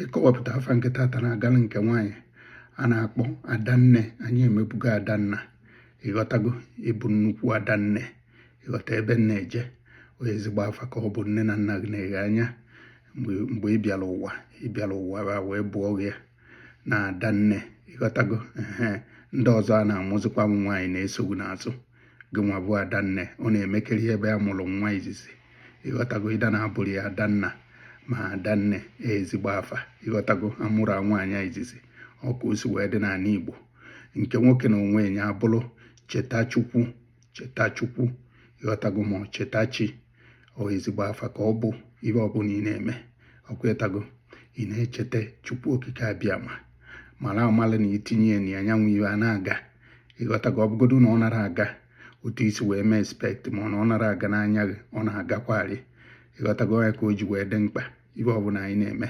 Ịkọwapụta afa nke tata na-agala nke nwaanyị a na-akpọ Adanne. Anyị emebugo Adanna, ịghọtago? Ịbụ nnukwu Adanne, ịghọta ebe m na-eje? Ezigbo afa ka ọ bụ. Nne na nna gị na-eghe anya mgbe ị bịara ụwa, ị bịara ụwa wee bụọ gị ya na Adanne, ịghọtago? Ehe, ndị ọzọ a na-amụzikwa m nwaanyị na-esogbu n'azụ gị nwa bụ Adanne. Ọ na-emekeri ebe a mụrụ nwa izizi, ịghọtago? Ịda na-abụrụ ya Adanna ma Adanne, ezigbo afa, ịghọtago? Amụrụ nwaanyị izizi, ọ ka o si wee dị n'ala Igbo. Nke nwoke na onwe ya abụrụ Chetachukwu, Chetachukwu, ịghọtago? Ma ọ Chetachi, ọ ezigbo afa ka ọ bụ. Ibe ọbụla ị na-eme, ọkwetago, ị na-echeta Chukwu Okike Abịama, mara amala na itinye ya na ya nyanwụ iwe a na-aga, ịghọtago? Ọ bụgodu na ọ nara aga otu isi wee mee expect, ma ọ na ọ nara aga n'anya gị, ọ na-agakwarị, ịghọtago? Ya ka o ji wee dị mkpa, ibe ọbụla anyị na-eme.